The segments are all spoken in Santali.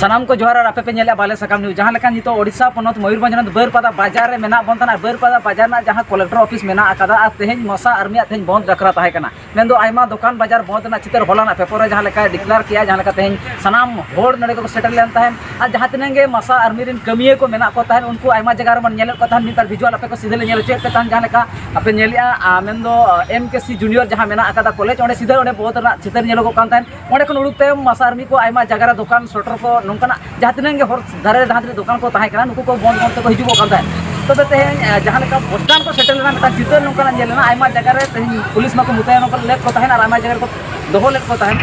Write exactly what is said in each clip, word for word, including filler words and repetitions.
ᱥᱟᱱᱟᱢ ᱠᱚ ᱡᱚᱦᱟᱨ, ᱟᱨ ᱟᱯᱮ ᱯᱮ ᱧᱮᱞᱮᱫᱼᱟ ᱵᱟᱞᱮ ᱥᱟᱠᱟᱢ ᱱᱤᱭᱩᱡᱽ᱾ ᱡᱟᱦᱟᱸ ᱞᱮᱠᱟ ᱱᱤᱛᱚᱜ ᱳᱰᱤᱥᱟ ᱯᱚᱱᱚᱛ ᱢᱚᱭᱩᱨᱵᱷᱚᱸᱡᱽ ᱦᱚᱱᱚᱛ ᱵᱟᱹᱨᱯᱟᱫᱟ ᱵᱟᱡᱟᱨ ᱨᱮ ᱢᱮᱱᱟᱜ ᱵᱚᱱ ᱛᱟᱦᱮᱱᱟ, ᱵᱟᱹᱨᱯᱟᱫᱟ ᱵᱟᱡᱟᱨ ᱨᱮᱱᱟᱜ ᱡᱟᱦᱟᱸ ᱠᱚᱞᱮᱠᱴᱚᱨ ᱚᱯᱷᱤᱥ ᱢᱮᱱᱟᱜ ᱟᱠᱟᱫᱟ, ᱟᱨ ᱛᱮᱦᱮᱧ ᱢᱟᱥᱟ ᱟᱨᱢᱤᱭᱟᱜ ᱛᱮᱦᱮᱧ ᱵᱚᱱᱫ ᱰᱟᱠᱨᱟ ᱛᱟᱦᱮᱸ ᱠᱟᱱᱟ᱾ ᱢᱮᱱᱫᱚ ᱟᱭᱢᱟ ᱫᱚᱠᱟᱱ ᱵᱟᱡᱟᱨ ᱵᱚᱱᱫ ᱨᱮᱱᱟᱜ ᱪᱤᱛᱟᱹᱨ ᱦᱚᱞᱟᱱᱟᱜ ᱯᱮᱯᱟᱨ ᱨᱮ ᱡᱟᱦᱟᱸ ᱞᱮᱠᱟᱭ ᱰᱤᱠᱞᱮᱭᱟᱨ ᱠᱮᱜᱼᱟ, ᱡᱟᱦᱟᱸ ᱞᱮᱠᱟ ᱛᱮᱦᱮᱧ ᱥᱟᱱᱟᱢ ᱦᱚᱲ ᱱᱚᱰᱮ ᱠᱚ ᱥᱮᱴᱮᱨ ᱞᱮᱱ ᱛᱟᱦᱮᱸᱫ, ᱟᱨ ᱡᱟᱦᱟᱸ ᱛᱤᱱᱟᱹᱜ ᱜᱮ ᱢᱟᱥᱟ ᱟᱨᱢᱤ ᱨᱮᱱ ᱠᱟᱹᱢᱤᱭᱟᱹ ᱠᱚ ᱢᱮᱱᱟᱜ ᱠᱚ ᱛᱟᱦᱮᱸᱫ, ᱩᱱᱠᱩ ᱟᱭᱢᱟ ᱡᱟᱭᱜᱟ ᱨᱮᱵᱚᱱ ᱧᱮᱞᱮᱫ ᱠᱚ ᱛᱟᱦᱮᱸᱫ, ᱢᱤᱫ ᱵᱟᱨ ᱵᱷᱤᱡᱩᱣᱟᱞ ᱟᱯᱮ ᱠᱚ ᱥᱤᱫᱷᱟᱹ ᱞᱮ ᱧᱮᱞ ᱦᱚᱪᱚᱭᱮᱫ ᱯᱮ ᱛᱟᱦᱮᱸᱫ, ᱡᱟᱦᱟᱸ ᱞᱮᱠᱟ ᱟᱯᱮ ᱧᱮᱞᱮᱫᱼᱟ, ᱟᱨ ᱢᱮᱱᱫᱚ ᱮᱢ ᱠᱮ ᱥᱤ ᱡᱩᱱᱤᱭᱚᱨ ᱡᱟᱦᱟᱸ ᱢᱮᱱᱟᱜ ᱟᱠᱟᱫᱟ ᱠᱚᱞᱮᱡᱽ, ᱚᱸᱰᱮ ᱥᱤᱫᱷᱟᱹ ᱚᱸᱰᱮ ᱵᱚᱱᱫ ᱨᱮᱱᱟᱜ ᱪᱤᱛᱟᱹᱨ ᱧᱮᱞᱚᱜᱚᱜ ᱠᱟᱱ ᱛᱟᱦᱮᱸᱫ᱾ ᱚᱸᱰᱮ ᱠᱷᱚᱱ ᱩᱰᱩᱠ ᱛᱟᱭᱚᱢ ᱢᱟᱥᱟ ᱟᱨᱢᱤ ᱠᱚ ᱟᱭᱢᱟ ᱡᱟᱭᱜᱟ ᱨᱮ ᱫᱚᱠᱟᱱ ᱥᱚᱴᱚᱨ ᱠᱚ ᱱᱚᱝᱠᱟᱱᱟᱜ ᱡᱟᱦᱟᱸ ᱛᱤᱱᱟᱹᱜ ᱜᱮ ᱦᱚᱨ ᱫᱷᱟᱨᱮ ᱨᱮ ᱡᱟᱦᱟᱸ ᱛᱤᱱᱟᱹᱜ ᱫᱚᱠᱟᱱ ᱠᱚ ᱛᱟᱦᱮᱸ ᱠᱟᱱᱟ, ᱱᱩᱠᱩ ᱠᱚ ᱵᱚᱱᱫ ᱵᱚᱱᱫ ᱛᱮᱠᱚ ᱦᱤᱡᱩᱜᱚᱜ ᱠᱟᱱ ᱛᱟᱦᱮᱸᱫ᱾ ᱛᱚᱵᱮ ᱛᱮᱦᱮᱧ, ᱮ, ᱡᱟᱦᱟᱸ ᱞᱮᱠᱟ ᱵᱚᱥ ᱥᱴᱮᱱᱰ ᱠᱚ ᱥᱮᱴᱮᱨ ᱞᱮᱱᱟ, ᱢᱤᱫᱴᱟᱝ ᱪᱤᱛᱟᱹᱨ ᱱᱚᱝᱠᱟᱱᱟᱜ ᱧᱮᱞ ᱞᱮᱱᱟ, ᱟᱭᱢᱟ ᱡᱟᱭᱜᱟ ᱨᱮ ᱛᱮᱦᱮᱧ ᱯᱩᱞᱤᱥ ᱢᱟᱠᱚ ᱢᱩᱛᱭᱟᱱ ᱞᱮᱫ ᱠᱚ ᱛᱟᱦᱮᱸᱫ ᱟᱨ ᱟᱭᱢᱟ ᱡᱟᱭᱜᱟ ᱨᱮᱠᱚ ᱫᱚᱦᱚ ᱞᱮᱫ ᱠᱚ ᱛᱟᱦᱮᱸᱫ᱾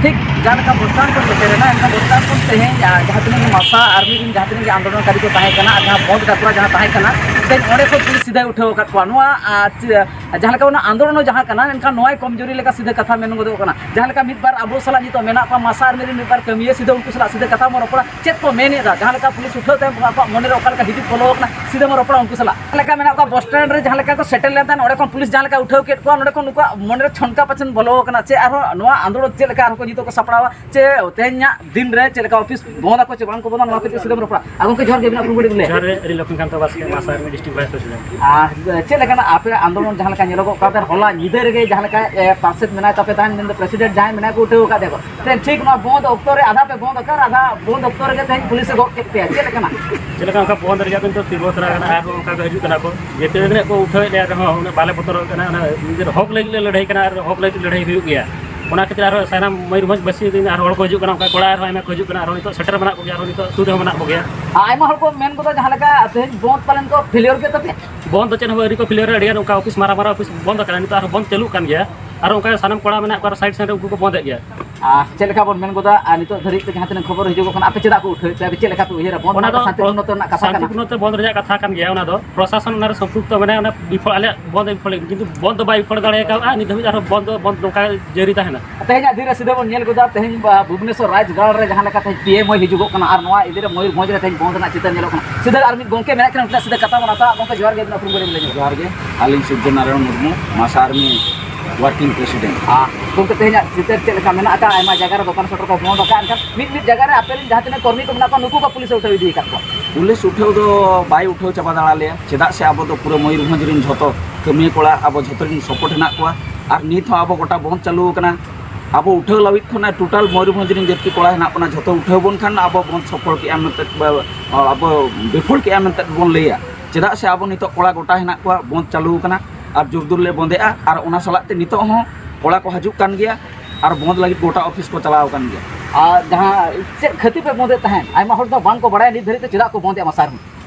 ᱴᱷᱤᱠ ᱡᱟᱦᱟᱸ ᱞᱮᱠᱟ ᱵᱚᱥ ᱥᱴᱮᱱᱰ ᱠᱚ ᱥᱮᱴᱮᱨ ᱮᱱᱟ, ᱮᱱᱠᱷᱟᱱ ᱵᱚᱥ ᱥᱴᱮᱱᱰ ᱠᱷᱚᱱ ᱛᱮᱦᱮᱧ, ᱟ, ᱡᱟᱦᱟᱸ ᱛᱤᱱᱟᱹᱜ ᱜᱮ ᱢᱟᱥᱟ ᱟᱨᱢᱤ ᱨᱮᱱ ᱡᱟᱦᱟᱸ ᱛᱤᱱᱟᱹᱜ ᱜᱮ ᱟᱱᱫᱳᱞᱚᱱᱠᱟᱨᱤ ᱠᱚ ᱛᱟᱦᱮᱸ ᱠᱟᱱᱟ ᱟᱨ ᱡᱟᱦᱟᱸ ᱵᱚᱱᱫ ᱰᱟᱠᱨᱟ ᱡᱟᱦᱟᱸ ᱛᱟᱦᱮᱸ ᱠᱟᱱᱟ, ᱛᱮᱦᱮᱧ ᱚᱸᱰᱮ ᱠᱷᱚᱱ ᱯᱩᱞᱤᱥ ᱥᱤᱫᱷᱟᱭ ᱩᱴᱷᱟᱹᱣ ᱟᱠᱟᱫ ᱠᱚᱣᱟ᱾ ᱱᱚᱣᱟ, ᱟ, ᱪᱮ-, ᱡᱟᱦᱟᱸ ᱞᱮᱠᱟ ᱚᱱᱟ ᱟᱱᱫᱳᱞᱚᱱ ᱦᱚᱸ ᱡᱟᱦᱟᱸ ᱠᱟᱱᱟ, ᱮᱱᱠᱷᱟᱱ ᱱᱚᱣᱟᱭ ᱠᱚᱢᱡᱳᱨᱤ ᱞᱮᱠᱟ ᱥᱤᱫᱷᱟᱹ ᱠᱟᱛᱷᱟ ᱢᱮᱱ ᱜᱚᱫᱚᱜ ᱠᱟᱱᱟ᱾ ᱡᱟᱦᱟᱸ ᱞᱮᱠᱟ ᱢᱤᱫ ᱵᱟᱨ ᱟᱵᱚ ᱥᱟᱞᱟᱜ ᱱᱤᱛᱚᱜ ᱢᱮᱱᱟᱜ ᱠᱚᱣᱟ ᱢᱟᱥᱟ ᱟᱨᱢᱤ ᱨᱮᱱ ᱢᱤᱫ ᱵᱟᱨ ᱠᱟᱹᱢᱤᱭᱟᱹ, ᱥᱤᱫᱷᱟᱹ ᱩᱱᱠᱩ ᱥᱟᱞᱟᱜ ᱥᱤᱫᱷᱟᱹ ᱠᱟᱛᱷᱟ ᱵᱚᱱ ᱨᱚᱯᱚᱲᱟ, ᱪᱮᱫ ᱠᱚ ᱢᱮᱱ ᱮᱫᱟ, ᱡᱟᱦᱟᱸ ᱞᱮᱠᱟ ᱯᱩᱞᱤᱥ ᱩᱴᱷᱟᱹᱣ ᱛᱟᱭᱚᱢ ᱟᱠᱚᱣᱟᱜ ᱢᱚᱱᱮ ᱨᱮ ᱚᱠᱟ ᱞᱮᱠᱟ ᱦᱤᱫᱤᱡ ᱵᱚᱞᱚ ᱟᱠᱟᱱᱟ, ᱥᱤᱫᱷᱟᱹ ᱵᱚᱱ ᱨᱚᱯᱚᱲᱟ ᱩᱱᱠᱩ ᱥᱟᱞᱟᱜ᱾ ᱡᱟᱦᱟᱸ ᱞᱮᱠᱟ ᱢᱮᱱᱟᱜ ᱠᱚᱣᱟ ᱵᱚᱥ ᱥᱴᱮᱱᱰ ᱨᱮ, ᱡᱟᱦᱟᱸ ᱞᱮᱠᱟ ᱠᱚ ᱥᱮᱴᱮᱨ ᱞᱮᱱ ᱛᱟᱦᱮᱸᱫ, ᱚᱸᱰᱮ ᱠᱷᱚᱱ ᱯᱩᱞᱤᱥ ᱡᱟᱦᱟᱸ ᱞᱮᱠᱟ ᱩᱴᱷᱟᱹᱣ ᱠᱮᱫ ᱠᱚᱣᱟ, ᱱᱚᱸᱰᱮ ᱠᱷᱚᱱ ᱱᱩᱠᱩᱣᱟᱜ ᱢᱚᱱᱮ ᱨᱮ ᱪᱷᱚᱱᱠᱟ ᱯᱟᱪᱷᱚᱱ ᱵᱚᱞᱚ ᱟᱠᱟᱱᱟ, ᱪᱮ ᱟᱨᱦᱚᱸ ᱱᱚᱣᱟ ᱟᱱᱫᱳᱞᱚᱱ ᱪᱮᱫ ᱞᱮᱠᱟ ᱟᱨᱦᱚᱸ ᱠᱚ ᱱᱤᱛᱚᱜ ᱠᱚ ᱥᱟᱯᱲᱟᱣᱟ, ᱪᱮ ᱛᱮᱦᱮᱧᱟᱜ ᱫᱤᱱ ᱨᱮ ᱪᱮᱫ ᱞᱮᱠᱟ ᱚᱯᱷᱤᱥ ᱵᱚᱱᱫ ᱟᱠᱚ ᱪᱮ ᱵᱟᱝ ᱠᱚ ᱵᱚᱱᱫᱟ, ᱱᱚᱣᱟ ᱠᱚ ᱪᱮᱫ ᱥᱤᱫᱷᱟᱹ ᱵᱚᱱ ᱨᱚᱯᱚᱲᱟ᱾ ᱟᱨ ᱜᱚᱢᱠᱮ, ᱡᱚᱦᱟᱨ ᱜᱮ, ᱟᱹᱵᱤᱱᱟᱜ ᱩᱯᱨᱩᱢ ᱠᱟᱹᱴᱤᱡ ᱞᱟᱹᱭᱟ᱾ ᱡᱚᱦᱟᱨ ᱜᱮ, ᱟᱹᱞᱤᱧ ᱞᱚᱠᱷᱢᱤᱠᱟᱱᱛᱚ ᱵᱟᱥᱠᱮ, ᱢᱟᱥᱟ ᱟᱨᱢᱤ ᱰᱤᱥᱴᱨᱤᱠᱴ ᱵᱷᱟᱭᱤᱥ ᱯᱨᱮᱥᱤᱰᱮᱱᱴ᱾ ᱟᱨ ᱪᱮᱫ ᱞᱮᱠᱟᱱᱟᱜ ᱟᱯᱮ ᱟᱱᱫᱳᱞᱚᱱ ᱡᱟᱦᱟᱸ ᱞᱮᱠᱟ ᱧᱮᱞᱚᱜᱚᱜ ᱠᱟᱱ ᱛᱟᱦᱮᱸᱫ, ᱦᱚᱞᱟ ᱧᱤᱫᱟᱹ ᱨᱮᱜᱮ ᱡᱟᱦᱟᱸ ᱞᱮᱠᱟ, ᱮ, ᱯᱟᱨᱥᱮᱛ ᱢᱮᱱᱟᱭ ᱛᱟᱯᱮ ᱛᱟᱦᱮᱸᱫ, ᱢᱮᱱᱫᱚ ᱯᱨᱮᱥᱤᱰᱮᱱᱴ ᱡᱟᱦᱟᱸᱭ ᱢᱮᱱᱟᱭ ᱠᱚ ᱩᱴᱷᱟᱹᱣ ᱟᱠᱟᱫ ᱛᱟᱠᱚ, ᱛᱮ ᱴᱷᱤᱠ ᱱᱚᱣᱟ ᱵᱚᱱᱫ ᱚᱠᱛᱚ ᱨᱮ ᱟᱫᱷᱟ ᱯᱮ ᱵᱚᱱᱫ ᱟᱠᱟᱫ, ᱟᱫᱷᱟ ᱵᱚᱱᱫ ᱚᱠᱛᱚ ᱨᱮᱜᱮ ᱛᱮᱦᱮᱧ ᱯᱩᱞᱤᱥ ᱮ ᱜᱚᱜ ᱠᱮᱫ ᱯᱮᱭᱟ, ᱪᱮᱫ ᱞᱮᱠᱟᱱᱟᱜ? ᱪᱮᱫ ᱞᱮᱠᱟ ᱚᱱᱠᱟ ᱵᱚᱱᱫ ᱨᱮᱭᱟᱜ ᱫᱚ ᱱᱤᱛᱚᱜ ᱛᱤᱸᱜᱩ ᱦᱟᱛᱟᱲ ᱟᱠᱟᱱᱟ, ᱟᱨᱦᱚᱸ ᱚᱱᱠᱟ ᱜᱮ ᱦᱤᱡᱩᱜ ᱠᱟᱱᱟ ᱠᱚ᱾ ᱡᱮᱛᱮ ᱛᱤᱱᱟᱹᱜ ᱠᱚ ᱩᱴᱷᱟᱹᱣᱮᱫ ᱞᱮᱭᱟ ᱨᱮᱦᱚᱸ, ᱩᱱᱟᱹᱜ ᱵᱟᱞᱮ ᱵᱚᱛᱚᱨᱚᱜ ᱠᱟᱱᱟ, ᱚᱱᱟ ᱱᱤᱡᱮᱨ ᱦᱚᱠ ᱞᱟᱹᱜᱤᱫ ᱞᱮ ᱞᱟᱹᱲᱦᱟᱹᱭ ᱠᱟᱱᱟ ᱟᱨ ᱦᱚᱠ ᱞᱟᱹᱜᱤᱫ ᱞᱟᱹᱲᱦᱟᱹᱭ ᱦᱩᱭᱩᱜ ᱜᱮᱭᱟ᱾ ᱚᱱᱟ ᱠᱷᱟᱹᱛᱤᱨ ᱟᱨᱦᱚᱸ ᱥᱟᱱᱟᱢ ᱢᱚᱭᱩᱨᱵᱷᱚᱸᱡᱽ ᱵᱟᱹᱥᱤ ᱨᱮᱱ ᱟᱨ ᱦᱚᱲ ᱠᱚ ᱦᱤᱡᱩᱜ ᱠᱟᱱᱟ, ᱚᱱᱠᱟ ᱠᱚᱲᱟ ᱟᱨᱦᱚᱸ ᱟᱭᱢᱟ ᱠᱚ ᱦᱤᱡᱩᱜ ᱠᱟᱱᱟ, ᱟᱨᱦᱚᱸ ᱱᱤᱛᱚᱜ ᱥᱮᱴᱮᱨ ᱢᱮᱱᱟᱜ ᱠᱚᱜᱮᱭᱟ, ᱟᱨᱦᱚᱸ ᱱᱤᱛᱚᱜ ᱥᱩᱨ ᱨᱮᱦᱚᱸ ᱢᱮᱱᱟᱜ ᱠᱚᱜᱮᱭᱟ᱾ ᱟᱭᱢᱟ ᱦᱚᱲ ᱠᱚ ᱢᱮᱱ ᱜᱚᱫᱟ ᱡᱟᱦᱟᱸ ᱞᱮᱠᱟ ᱛᱮᱦᱮᱧ ᱵᱚᱱᱫ ᱯᱟᱞᱮᱱ ᱠᱚ ᱯᱷᱮᱞᱤᱭᱚᱨ ᱠᱮᱫ ᱛᱟᱯᱮᱭᱟ᱾ ᱵᱚᱱᱫ ᱫᱚ ᱪᱮᱫ ᱦᱚᱸ ᱵᱟᱝ, ᱟᱹᱣᱨᱤ ᱠᱚ ᱯᱷᱮᱞᱤᱭᱚᱨᱟ, ᱟᱹᱰᱤ ᱜᱟᱱ ᱚᱱᱠᱟ ᱚᱯᱷᱤᱥ, ᱢᱟᱨᱟᱝ ᱢᱟᱨᱟᱝ ᱚᱯᱷᱤᱥ ᱵᱚᱱᱫ ᱟᱠᱟᱱᱟ, ᱱᱤᱛᱚᱜ ᱟᱨᱦᱚᱸ ᱵᱚᱱᱫ ᱪᱟᱹᱞᱩᱜ ᱠᱟᱱ ᱜᱮᱭᱟ, ᱟᱨ ᱚᱱᱠᱟ ᱥᱟᱱᱟᱢ ᱠᱚᱲᱟ ᱢᱮᱱᱟᱜ ᱠᱚᱣᱟ, ᱟᱨ ᱥᱟᱭᱤᱰ ᱥᱟᱭᱤᱰ ᱨᱮ ᱩᱱᱠᱩ ᱠᱚ ᱵᱚᱱᱫᱮᱫ ᱜᱮᱭᱟ᱾ ᱟᱨ ᱪᱮᱫ ᱞᱮᱠᱟ ᱵᱚᱱ ᱢᱮᱱ ᱜᱚᱫᱟ, ᱟᱨ ᱱᱤᱛᱚᱜ ᱫᱷᱟᱹᱨᱤᱡ ᱛᱮ ᱡᱟᱦᱟᱸ ᱛᱤᱱᱟᱹᱜ ᱠᱷᱚᱵᱚᱨ ᱦᱤᱡᱩᱜᱚᱜ ᱠᱟᱱᱟ, ᱟᱯᱮ ᱪᱮᱫᱟᱜ ᱠᱚ ᱩᱴᱷᱟᱹᱣᱮᱫ ᱯᱮᱭᱟ, ᱪᱮᱫ ᱞᱮᱠᱟ ᱯᱮ ᱩᱭᱦᱟᱹᱨᱟ? ᱵᱚᱱᱫ ᱚᱱᱟ ᱢᱟ ᱫᱚ ᱥᱟᱱᱛᱤᱯᱩᱨᱱᱚ ᱛᱮ ᱨᱮᱱᱟᱜ ᱠᱟᱛᱷᱟ ᱠᱟᱱᱟ᱾ ᱥᱟᱱᱛᱤᱯᱩᱨᱱᱚ ᱛᱮ ᱵᱚᱱᱫ ᱨᱮᱭᱟᱜ ᱠᱟᱛᱷᱟ ᱠᱟᱱ ᱜᱮᱭᱟ, ᱚᱱᱟ ᱫᱚ ᱯᱨᱚᱥᱟᱥᱚᱱ ᱚᱱᱟ ᱨᱮ ᱥᱚᱢᱯᱨᱩᱠᱛᱚ ᱢᱮᱱᱟᱭᱟ, ᱚᱱᱟ ᱵᱤᱯᱷᱚᱞ, ᱟᱞᱮᱭᱟᱜ ᱵᱚᱱᱫ ᱵᱤᱯᱷᱚᱞ, ᱠᱤᱱᱛᱩ ᱵᱚᱱᱫ ᱫᱚ ᱵᱟᱭ ᱵᱤᱯᱷᱚᱞ ᱫᱟᱲᱮ ᱠᱟᱣᱜᱼᱟ, ᱱᱤᱛ ᱫᱷᱟᱹᱵᱤᱡ ᱟᱨᱦᱚᱸ ᱵᱚᱱᱫ ᱫᱚ ᱵᱚᱱᱫ ᱱᱚᱝᱠᱟ ᱡᱟᱹᱨᱤ ᱛᱟᱦᱮᱱᱟ᱾ ᱛᱮᱦᱮᱧᱟᱜ ᱫᱤᱱ ᱨᱮ ᱥᱤᱫᱷᱟᱹ ᱵᱚᱱ ᱧᱮᱞ ᱜᱚᱫᱟ, ᱛᱮᱦᱮᱧ ᱵᱟ-, ᱵᱷᱩᱵᱽᱱᱮᱥᱚᱨ ᱨᱟᱡᱽᱜᱟᱲ ᱨᱮ ᱡᱟᱦᱟᱸ ᱞᱮᱠᱟ ᱛᱮᱦᱮᱧ ᱯᱤ ᱮᱢ ᱦᱚᱸᱭ ᱦᱤᱡᱩᱜᱚᱜ ᱠᱟᱱᱟ, ᱟᱨ ᱱᱚᱣᱟ ᱤᱫᱤ ᱨᱮ ᱢᱚᱭᱩᱨᱵᱷᱚᱸᱡᱽ ᱨᱮ ᱛᱮᱦᱮᱧ ᱵᱚᱱᱫ ᱨᱮᱱᱟᱜ ᱪᱤᱛᱟᱹᱨ ᱧᱮᱞᱚᱜ ᱠᱟᱱᱟ᱾ ᱥᱤᱫᱷᱟᱹ ᱟᱨ ᱢᱤᱫ ᱜᱚᱢᱠᱮ ᱢᱮᱱᱟᱜ ᱠᱤᱱᱟ, ᱩᱱᱠᱤᱱᱟᱜ ᱥᱤᱫᱷᱟᱹ ᱠᱟᱛᱷᱟ ᱵᱚᱱ ᱦᱟᱛᱟᱣᱟ᱾ ᱜᱚᱢᱠᱮ, ᱡᱚᱦᱟᱨ ᱜᱮ, ᱟᱹᱵᱤᱱᱟᱜ ᱩᱯᱨᱩᱢ ᱠᱟᱹᱴᱤᱡ ᱞᱟᱹᱭ ᱧᱚᱜ᱾ ᱡᱚᱦᱟᱨ ᱜᱮ, ᱟᱹᱞᱤᱧ ᱥᱩᱨᱡᱚ ᱱᱟᱨᱟᱭᱚᱬ ᱢᱩᱨᱢᱩ, ᱢᱟᱥᱟ ᱟᱨᱢᱤ ᱳᱣᱟᱨᱠᱤᱝ ᱯᱨᱮᱥᱤᱰᱮᱱᱴ᱾ ᱟᱨ ᱜᱚᱢᱠᱮ, ᱛᱮᱦᱮᱧᱟᱜ ᱪᱤᱛᱟᱹᱨ ᱪᱮᱫ ᱞᱮᱠᱟ ᱢᱮᱱᱟᱜ ᱟᱠᱟᱫᱼᱟ? ᱟᱭᱢᱟ ᱡᱟᱭᱜᱟ ᱨᱮ ᱫᱚᱠᱟᱱ ᱥᱚᱴᱚᱨ ᱠᱚ ᱵᱚᱱᱫ ᱟᱠᱟᱫᱼᱟ, ᱮᱱᱠᱷᱟᱱ ᱢᱤᱫ ᱢᱤᱫ ᱡᱟᱭᱜᱟ ᱨᱮ ᱟᱯᱮ ᱨᱮᱱ ᱡᱟᱦᱟᱸ ᱛᱤᱱᱟᱹᱜ ᱠᱚᱨᱢᱤ ᱠᱚ ᱢᱮᱱᱟᱜ ᱠᱚᱣᱟ, ᱱᱩᱠᱩ ᱠᱚ ᱯᱩᱞᱤᱥ ᱮ ᱩᱴᱷᱟᱹᱣ ᱤᱫᱤ ᱟᱠᱟᱫ ᱠᱚᱣᱟ᱾ ᱯᱩᱞᱤᱥ ᱩᱴᱷᱟᱹᱣ ᱫᱚ ᱵᱟᱭ ᱩᱴᱷᱟᱹᱣ ᱪᱟᱵᱟ ᱫᱟᱲᱮ ᱞᱮᱭᱟ, ᱪᱮᱫᱟᱜ ᱥᱮ ᱟᱵᱚ ᱫᱚ ᱯᱩᱨᱟᱹ ᱢᱚᱭᱩᱨᱵᱷᱚᱸᱡᱽ ᱨᱮᱱ ᱡᱷᱚᱛᱚ ᱠᱟᱹᱢᱤᱭᱟᱹ ᱠᱚᱲᱟ ᱟᱵᱚ ᱡᱷᱚᱛᱚ ᱨᱮᱱ ᱥᱟᱯᱳᱨᱴ ᱦᱮᱱᱟᱜ ᱠᱚᱣᱟ᱾ ᱟᱨ ᱱᱤᱛ ᱦᱚᱸ ᱟᱵᱚ ᱜᱚᱴᱟ ᱵᱚᱱᱫ ᱪᱟᱹᱞᱩ ᱟᱠᱟᱱᱟ᱾ ᱟᱵᱚ ᱩᱴᱷᱟᱹᱣ ᱞᱟᱹᱜᱤᱫ ᱠᱷᱚᱱᱟᱜ ᱴᱳᱴᱟᱞ ᱢᱚᱭᱩᱨᱵᱷᱚᱸᱡᱽ ᱨᱮᱱ ᱡᱟᱹᱛᱤ ᱠᱚᱲᱟ ᱦᱮᱱᱟᱜ ᱵᱚᱱᱟ, ᱡᱷᱚᱛᱚ ᱩᱴᱷᱟᱹᱣ ᱵᱚᱱ ᱠᱷᱟᱱ ᱟᱵᱚ ᱵᱚᱱᱫ ᱥᱚᱯᱷᱚᱞ ᱠᱮᱜᱼᱟ ᱢᱮᱱᱛᱮ, ᱟᱵᱚ ᱵᱤᱯᱷᱚᱞ ᱠᱮᱜᱼᱟ ᱢᱮᱱᱛᱮ ᱵᱚᱱ ᱞᱟᱹᱭᱟ᱾ ᱪᱮᱫᱟᱜ ᱥᱮ ᱟᱵᱚ ᱱᱤᱛᱚᱜ ᱠᱚᱲᱟ ᱜᱚᱴᱟ ᱦᱮᱱᱟᱜ ᱠᱚᱣᱟ, ᱵᱚᱱᱫ ᱪᱟᱹᱞᱩ ᱟᱠᱟᱱᱟ ᱟᱨ ᱡᱳᱨᱫᱳᱨ ᱞᱮ ᱵᱚᱱᱫᱮᱜᱼᱟ᱾ ᱟᱨ ᱚᱱᱟ ᱥᱟᱞᱟᱜ ᱛᱮ ᱱᱤᱛᱚᱜ ᱦᱚᱸ ᱠᱚᱲᱟ ᱠᱚ ᱦᱤᱡᱩᱜ ᱠᱟᱱ ᱜᱮᱭᱟ ᱟᱨ ᱵᱚᱱᱫ ᱞᱟᱹᱜᱤᱫ ᱜᱚᱴᱟ ᱚᱯᱷᱤᱥ ᱠᱚ ᱪᱟᱞᱟᱣ ᱟᱠᱟᱱ ᱜᱮᱭᱟ᱾ ᱟᱨ ᱡᱟᱦᱟᱸ ᱪᱮᱫ ᱠᱷᱟᱹᱛᱤᱨ ᱯᱮ ᱵᱚᱱᱫᱮᱫ ᱛᱟᱦᱮᱸᱫ? ᱟᱭᱢᱟ ᱦᱚᱲ ᱫᱚ ᱵᱟᱝ ᱠᱚ ᱵᱟᱲᱟᱭᱟ ᱱᱤᱛ ᱫᱷᱟᱹᱨᱤᱡ ᱛᱮ ᱪᱮᱫᱟᱜ ᱠᱚ ᱵᱚᱱᱫᱮᱫᱼᱟ, ᱢᱟᱥᱮ ᱟᱨᱦᱚᱸ᱾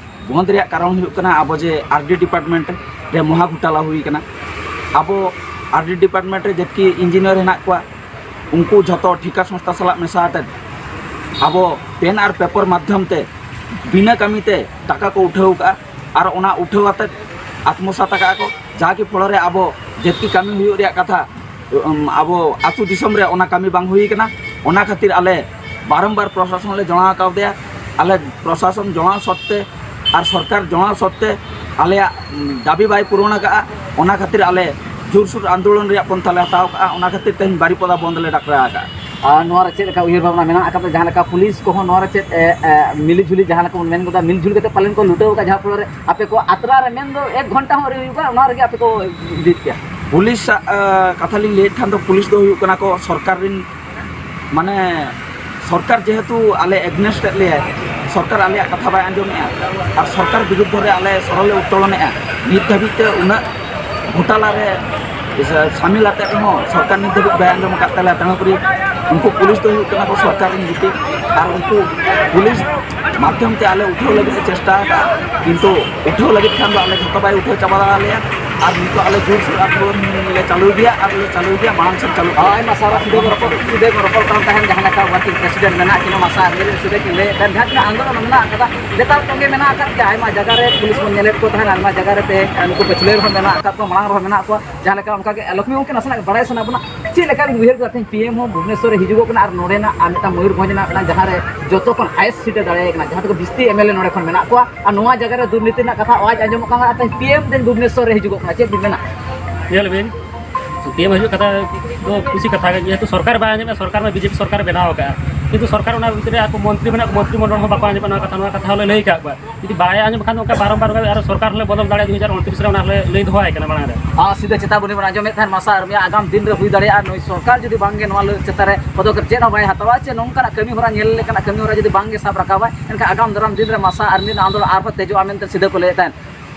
ᱵᱚᱱᱫ ᱨᱮᱭᱟᱜ ᱠᱟᱨᱚᱱ ᱦᱩᱭᱩᱜ ᱠᱟᱱᱟ, ᱟᱵᱚ ᱡᱮ ᱟᱨ ᱰᱤ ᱰᱤᱯᱟᱨᱴᱢᱮᱱᱴ ᱨᱮ ᱢᱚᱦᱟ ᱜᱷᱚᱴᱟᱞᱟ ᱦᱩᱭ ᱠᱟᱱᱟ᱾ ᱟᱵᱚ ᱟᱨ ᱰᱤ ᱰᱤᱯᱟᱨᱴᱢᱮᱱᱴ ᱨᱮ ᱡᱮᱛᱠᱤ ᱤᱧᱡᱤᱱᱤᱭᱟᱨ ᱦᱮᱱᱟᱜ ᱠᱚᱣᱟ, ᱩᱱᱠᱩ ᱡᱷᱚᱛᱚ ᱴᱷᱤᱠᱟ ᱥᱚᱝᱥᱛᱷᱟ ᱥᱟᱞᱟᱜ ᱢᱮᱥᱟ ᱟᱛᱮᱫ ᱟᱵᱚ ᱯᱮᱱ ᱟᱨ ᱯᱮᱯᱟᱨ ᱢᱟᱫᱽᱫᱷᱚᱢ ᱛᱮ ᱵᱤᱱᱟᱹ ᱠᱟᱹᱢᱤ ᱛᱮ ᱴᱟᱠᱟ ᱠᱚ ᱩᱴᱷᱟᱹᱣ ᱠᱟᱜᱼᱟ᱾ ᱟᱨ ᱚᱱᱟ ᱩᱴᱷᱟᱹᱣ ᱟᱛᱮᱫ ᱟᱛᱢᱚᱥᱟᱛ ᱟᱠᱟᱜᱼᱟ ᱠᱚ, ᱡᱟᱦᱟᱸ ᱠᱤ ᱯᱷᱚᱞᱚ ᱨᱮ ᱟᱵᱚ ᱡᱮᱛᱠᱤ ᱠᱟᱹᱢᱤ ᱦᱩᱭᱩᱜ ᱨᱮᱭᱟᱜ ᱠᱟᱛᱷᱟ, ᱩᱢ, ᱟᱵᱚ ᱟᱹᱛᱩ ᱫᱤᱥᱚᱢ ᱨᱮ ᱚᱱᱟ ᱠᱟᱹᱢᱤ ᱵᱟᱝ ᱦᱩᱭ ᱠᱟᱱᱟ᱾ ᱚᱱᱟ ᱠᱷᱟᱹᱛᱤᱨ ᱟᱞᱮ ᱵᱟᱨᱚᱢᱵᱟᱨ ᱯᱨᱚᱥᱟᱥᱚᱱ ᱞᱮ ᱡᱚᱱᱟᱣ ᱠᱟᱣᱫᱮᱭᱟ᱾ ᱟᱞᱮ ᱯᱨᱚᱥᱟᱥᱚᱱ ᱡᱚᱱᱟᱣ ᱥᱚᱛᱛᱮ ᱟᱨ ᱥᱚᱨᱠᱟᱨ ᱡᱚᱱᱟᱣ ᱥᱚᱛᱛᱮ ᱟᱞᱮᱭᱟᱜ, ᱩᱢ, ᱫᱟᱹᱵᱤ ᱵᱟᱭ ᱯᱩᱨᱚᱱ ᱟᱠᱟᱜᱼᱟ᱾ ᱚᱱᱟ ᱠᱷᱟᱹᱛᱤᱨ ᱟᱞᱮ ᱡᱳᱨᱥᱳᱨ ᱟᱱᱫᱳᱞᱚᱱ ᱨᱮᱭᱟᱜ ᱯᱚᱱᱛᱷᱟ ᱞᱮ ᱦᱟᱛᱟᱣ ᱠᱟᱜᱼᱟ᱾ ᱚᱱᱟ ᱠᱷᱟᱹᱛᱤᱨ ᱛᱮᱦᱮᱧ ᱵᱟᱨᱤᱯᱚᱫᱟ ᱵᱚᱱᱫ ᱞᱮ ᱰᱟᱠᱨᱟ ᱟᱠᱟᱜᱼᱟ᱾ ᱟᱨ ᱱᱚᱣᱟ ᱨᱮ ᱪᱮᱫ ᱞᱮᱠᱟ ᱩᱭᱦᱟᱹᱨ ᱵᱷᱟᱵᱽᱱᱟ ᱢᱮᱱᱟᱜ ᱟᱠᱟᱫᱟ? ᱡᱟᱦᱟᱸ ᱞᱮᱠᱟ ᱯᱩᱞᱤᱥ ᱠᱚᱦᱚᱸ ᱱᱚᱣᱟ ᱨᱮ ᱪᱮᱫ, ᱮ, ᱮ, ᱢᱤᱞᱤ ᱡᱷᱩᱞᱤ ᱡᱟᱦᱟᱸ ᱞᱮᱠᱟ ᱵᱚᱱ ᱢᱮᱱ ᱜᱚᱫᱟ, ᱢᱤᱞ ᱡᱷᱩᱞ ᱠᱟᱛᱮ ᱯᱟᱞᱮᱱ ᱠᱚ ᱞᱩᱴᱟᱹᱣ ᱟᱠᱟᱫ, ᱡᱟᱦᱟᱸ ᱯᱷᱚᱞᱚ ᱨᱮ ᱟᱯᱮ ᱠᱚ ᱟᱛᱨᱟ ᱨᱮ ᱢᱮᱱ ᱫᱚ ᱮᱠ ᱜᱷᱚᱱᱴᱟ ᱦᱚᱸ ᱟᱹᱣᱨᱤ ᱦᱩᱭᱩᱜᱼᱟ, ᱚᱱᱟ ᱨᱮᱜᱮ ᱟᱯᱮ ᱠᱚ ᱤᱫᱤᱭᱮᱫ ᱯᱮᱭᱟ? ᱯᱩᱞᱤᱥᱟᱜ, ᱮ, ᱠᱟᱛᱷᱟ ᱞᱤᱧ ᱞᱟᱹᱭᱮᱫ ᱠᱷᱟᱱ ᱫᱚ, ᱯᱩᱞᱤᱥ ᱫᱚ ᱦᱩᱭᱩᱜ ᱠᱟᱱᱟ ᱠᱚ ᱥᱚᱨᱠᱟᱨ ᱨᱮᱱ, ᱢᱟᱱᱮ, ᱥᱚᱨᱠᱟᱨ ᱡᱮᱦᱮᱛᱩ ᱟᱞᱮ against ᱮᱫ ᱞᱮᱭᱟᱭ, ᱥᱚᱨᱠᱟᱨ ᱟᱞᱮᱭᱟᱜ ᱠᱟᱛᱷᱟ ᱵᱟᱭ ᱟᱸᱡᱚᱢᱮᱜᱼᱟ, ᱟᱨ ᱥᱚᱨᱠᱟᱨ ᱵᱤᱨᱩᱫᱽᱫᱷᱚ ᱨᱮ ᱟᱞᱮ ᱥᱚᱨᱚ ᱞᱮ ᱩᱛᱛᱚᱞᱚᱱᱮᱜᱼᱟ᱾ ᱱᱤᱛ ᱫᱷᱟᱹᱵᱤᱡ ᱛᱮ ᱩᱱᱟᱹᱜ ᱜᱷᱚᱴᱟᱞᱟ ᱨᱮ ᱥᱟᱹᱢᱤᱞ ᱟᱛᱮᱫ ᱨᱮᱦᱚᱸ ᱥᱚᱨᱠᱟᱨ ᱱᱤᱛ ᱫᱷᱟᱹᱵᱤᱡ ᱵᱟᱭ ᱟᱸᱡᱚᱢ ᱟᱠᱟᱫ ᱛᱟᱞᱮᱭᱟ᱾ ᱛᱮᱦᱚᱸ ᱯᱩᱨᱤ ᱩᱱᱠᱩ ᱯᱩᱞᱤᱥ ᱫᱚ ᱦᱩᱭᱩᱜ ᱠᱟᱱᱟ ᱠᱚ ᱥᱚᱨᱠᱟᱨ ᱨᱮᱱ ᱜᱤᱛᱤᱡ, ᱟᱨ ᱩᱱᱠᱩ ᱯᱩᱞᱤᱥ ᱢᱟᱫᱽᱫᱷᱚᱢ ᱛᱮ ᱟᱞᱮ ᱩᱴᱷᱟᱹᱣ ᱞᱟᱹᱜᱤᱫ ᱞᱮ ᱪᱮᱥᱴᱟ ᱟᱠᱟᱫᱼᱟ, ᱠᱤᱱᱛᱩ ᱩᱴᱷᱟᱹᱣ ᱞᱟᱹᱜᱤᱫ ᱠᱷᱟᱱ ᱫᱚ ᱟᱞᱮ ᱡᱷᱚᱛᱚ ᱵᱟᱭ ᱩᱴᱷᱟᱹᱣ ᱪᱟᱵᱟ ᱫᱟᱲᱮ ᱟᱞᱮᱭᱟ᱾ ᱟᱨ ᱱᱤᱛᱚᱜ ᱟᱞᱮ ᱡᱳᱨᱥᱳᱨ ᱟᱱᱫᱳᱞᱚᱱ ᱞᱮ ᱪᱟᱹᱞᱩᱭ ᱜᱮᱭᱟ ᱟᱨ ᱞᱮ ᱪᱟᱹᱞᱩᱭ ᱜᱮᱭᱟ, ᱢᱟᱲᱟᱝ ᱥᱮᱫ ᱪᱟᱹᱞᱩᱜ ᱠᱟᱱᱟ᱾ ᱟᱭᱢᱟ ᱥᱟᱨᱦᱟᱣ᱾ ᱥᱤᱫᱟᱹ ᱵᱚᱱ ᱨᱚᱯᱚᱲ, ᱥᱤᱫᱟᱹ ᱵᱚᱱ ᱨᱚᱯᱚᱲ ᱠᱟᱱ ᱛᱟᱦᱮᱸᱫ, ᱡᱟᱦᱟᱸ ᱞᱮᱠᱟ ᱣᱟᱨᱠᱤᱝ ᱯᱨᱮᱥᱤᱰᱮᱱᱴ ᱢᱮᱱᱟᱜ ᱠᱤᱱᱟ, ᱢᱟᱥᱟ ᱟᱨ ᱢᱤᱨᱩ ᱥᱤᱫᱟᱹ ᱠᱤᱱ ᱞᱟᱹᱭᱮᱫ ᱛᱟᱦᱮᱸᱫ, ᱡᱟᱦᱟᱸ ᱛᱤᱱᱟᱹᱜ ᱟᱱᱫᱳᱞᱚᱱ ᱢᱮᱱᱟᱜ ᱟᱠᱟᱫᱟ, ᱞᱮᱛᱟᱲ ᱛᱚᱸᱜᱮ ᱢᱮᱱᱟᱜ ᱟᱠᱟᱫ ᱜᱮᱭᱟ᱾ ᱟᱭᱢᱟ ᱡᱟᱭᱜᱟ ᱨᱮ ᱯᱩᱞᱤᱥ ᱵᱚᱱ ᱧᱮᱞᱮᱫ ᱠᱚ ᱛᱟᱦᱮᱸᱫ, ᱟᱭᱢᱟ ᱡᱟᱭᱜᱟ ᱨᱮ ᱛᱮ ᱱᱩᱠᱩ ᱯᱟᱹᱪᱷᱞᱟᱹ ᱨᱮᱦᱚᱸ ᱢᱮᱱᱟᱜ ᱟᱠᱟᱫ ᱠᱚᱣᱟ, ᱢᱟᱲᱟᱝ ᱨᱮᱦᱚᱸ ᱢᱮᱱᱟᱜ ᱠᱚᱣᱟ᱾ ᱡᱟᱦᱟᱸ ᱞᱮᱠᱟ ᱚᱱᱠᱟ ᱜᱮ ᱞᱚᱠᱷᱢᱤ ᱜᱚᱢᱠᱮ, ᱱᱟᱥᱮᱱᱟᱜ ᱵᱟᱲᱟᱭ ᱥᱟᱱᱟ ᱵᱚᱱᱟ, ᱪᱮᱫ ᱞᱮᱠᱟ ᱵᱤᱱ ᱩᱭᱦᱟᱹᱨ ᱠᱮᱫᱟ ᱛᱮᱦᱮᱧ ᱯᱤ ᱮᱢ ᱦᱚᱸ ᱵᱷᱩᱵᱽᱱᱮᱥᱚᱨ ᱨᱮ ᱦᱤᱡᱩᱜᱚᱜ ᱠᱟᱱᱟ ᱟᱨ ᱱᱚᱰᱮᱱᱟᱜ ᱟᱨ ᱢᱤᱫᱴᱟᱝ ᱢᱚᱭᱩᱨᱵᱷᱚᱸᱡᱽ ᱨᱮᱱᱟᱜ ᱢᱤᱫᱴᱟᱝ ᱡᱟᱦᱟᱸ ᱨᱮ ᱡᱚᱛᱚ ᱠᱷᱚᱱ ᱦᱟᱭᱮᱥᱴ ᱥᱤᱴ ᱮ ᱫᱟᱲᱮᱭᱟᱭ ᱠᱟᱱᱟ, ᱡᱟᱦᱟᱸ ᱛᱮᱠᱚ ᱵᱤᱥᱛᱤ ᱮᱢ ᱮᱞ ᱮ ᱱᱚᱰᱮ ᱠᱷᱚᱱ ᱢᱮᱱᱟᱜ ᱠᱚᱣᱟ, ᱟᱨ ᱱᱚᱣᱟ ᱡᱟᱭᱜᱟ ᱨᱮ ᱫᱩᱨᱱᱤᱛᱤ ᱨᱮᱱᱟᱜ ᱠᱟᱛᱷᱟ ᱟᱣᱟᱡᱽ ᱟᱸᱡᱚᱢᱚᱜ ᱠᱟᱱᱟ, ᱟᱨ ᱛᱮᱦᱮᱧ ᱯᱤ ᱮᱢ ᱛᱮᱦᱮᱧ ᱵᱷᱩᱵᱽᱱᱮᱥᱚᱨ ᱨᱮ ᱦᱤᱡᱩᱜᱚᱜ ᱠᱟᱱᱟ, ᱪᱮᱫ ᱵᱤᱱ ᱢᱮᱱᱟ? ᱧᱮᱞ ᱵᱤᱱ, ᱥᱤ ᱯᱤ ᱮᱢ ᱦᱤᱡᱩᱜ ᱠᱟᱛᱷᱟ ᱫᱚ ᱠᱩᱥᱤ ᱠᱟᱛᱷᱟ ᱜᱮ, ᱡᱮᱦᱮᱛᱩ ᱥᱚᱨᱠᱟᱨ ᱵᱟᱭ ᱟᱸᱡᱚᱢᱮᱫ, ᱥᱚᱨᱠᱟᱨ ᱢᱟ ᱵᱤ ᱡᱮ ᱯᱤ ᱥᱚᱨᱠᱟᱨᱮ ᱵᱮᱱᱟᱣ ᱟᱠᱟᱫᱼᱟ, ᱠᱤᱱᱛᱩ ᱥᱚᱨᱠᱟᱨ ᱚᱱᱟ ᱵᱷᱤᱛᱨᱤ ᱨᱮ ᱟᱠᱚ ᱢᱚᱱᱛᱨᱤ ᱢᱮᱱᱟᱜ ᱠᱚ, ᱢᱚᱱᱛᱨᱤ ᱢᱚᱱᱰᱚᱞ ᱦᱚᱸ ᱵᱟᱠᱚ ᱟᱸᱡᱚᱢᱮᱫ ᱱᱚᱣᱟ ᱠᱟᱛᱷᱟ, ᱱᱚᱣᱟ ᱠᱟᱛᱷᱟ ᱦᱚᱸᱞᱮ ᱞᱟᱹᱭ ᱟᱠᱟᱫ ᱠᱚᱣᱟ᱾ ᱡᱩᱫᱤ ᱵᱟᱭ ᱟᱸᱡᱚᱢ ᱠᱷᱟᱱ ᱫᱚ ᱚᱱᱠᱟ ᱵᱟᱨᱚᱢᱵᱟᱨ ᱟᱨᱚ ᱥᱚᱨᱠᱟᱨ ᱦᱚᱸᱞᱮ ᱵᱚᱫᱚᱞ ᱫᱟᱲᱮᱭᱟᱜᱼᱟ, ᱫᱩ ᱦᱟᱡᱟᱨ ᱩᱱᱛᱨᱤᱥ ᱨᱮ ᱚᱱᱟ ᱦᱚᱸᱞᱮ ᱞᱟᱹᱭ ᱫᱚᱦᱚ ᱟᱭ ᱠᱟᱱᱟ ᱢᱟᱲᱟᱝ ᱨᱮ᱾ ᱟᱨ ᱥᱤᱫᱷᱟᱹ ᱪᱮᱛᱟᱵᱚᱱᱤ ᱵᱚᱱ ᱟᱸᱡᱚᱢᱮᱫ ᱛᱟᱦᱮᱸᱫ ᱢᱟᱥᱟ ᱟᱨ ᱢᱤᱭᱟ ᱟᱜᱟᱢ ᱫᱤᱱ ᱨᱮ ᱦᱩᱭ ᱫᱟᱲᱮᱭᱟᱜᱼᱟ, ᱱᱩᱭ ᱥᱚᱨᱠᱟᱨ ᱡᱩᱫᱤ ᱵᱟᱝᱜᱮ ᱱᱚᱣᱟ ᱞᱟᱹ-, ᱪᱮᱛᱟᱱ ᱨᱮ ᱯᱚᱫᱚᱠᱷᱮᱯ ᱪᱮᱫ ᱦᱚᱸ ᱵᱟᱭ ᱦᱟᱛᱟᱣᱟ, ᱪᱮ ᱱᱚᱝᱠᱟᱱᱟᱜ ᱠᱟᱹᱢᱤ ᱦᱚᱨᱟ ᱧᱮᱞ ᱞᱮᱠᱟᱱᱟᱜ ᱠᱟᱹᱢᱤ ᱦᱚᱨᱟ ᱡᱩᱫᱤ ᱵᱟᱝᱜᱮ ᱥᱟᱵ ᱨᱟᱠᱟᱵᱟᱭ, ᱮᱱᱠᱷᱟᱱ ᱟᱜᱟᱢ ᱫᱟᱨᱟᱢ ᱫᱤᱱ ᱨᱮ ᱢᱟᱥᱟ ᱟᱨ ᱢᱤᱭᱟ ᱟᱱᱫᱳᱞᱚᱱ ᱟᱨᱦᱚᱸ ᱛᱮᱡᱚᱜᱼᱟ ᱢᱮᱱᱛᱮ ᱥᱤᱫᱷᱟᱹ ᱠᱚ ᱞᱟᱹᱭᱮᱫ ᱛᱟᱦᱮᱸᱫ᱾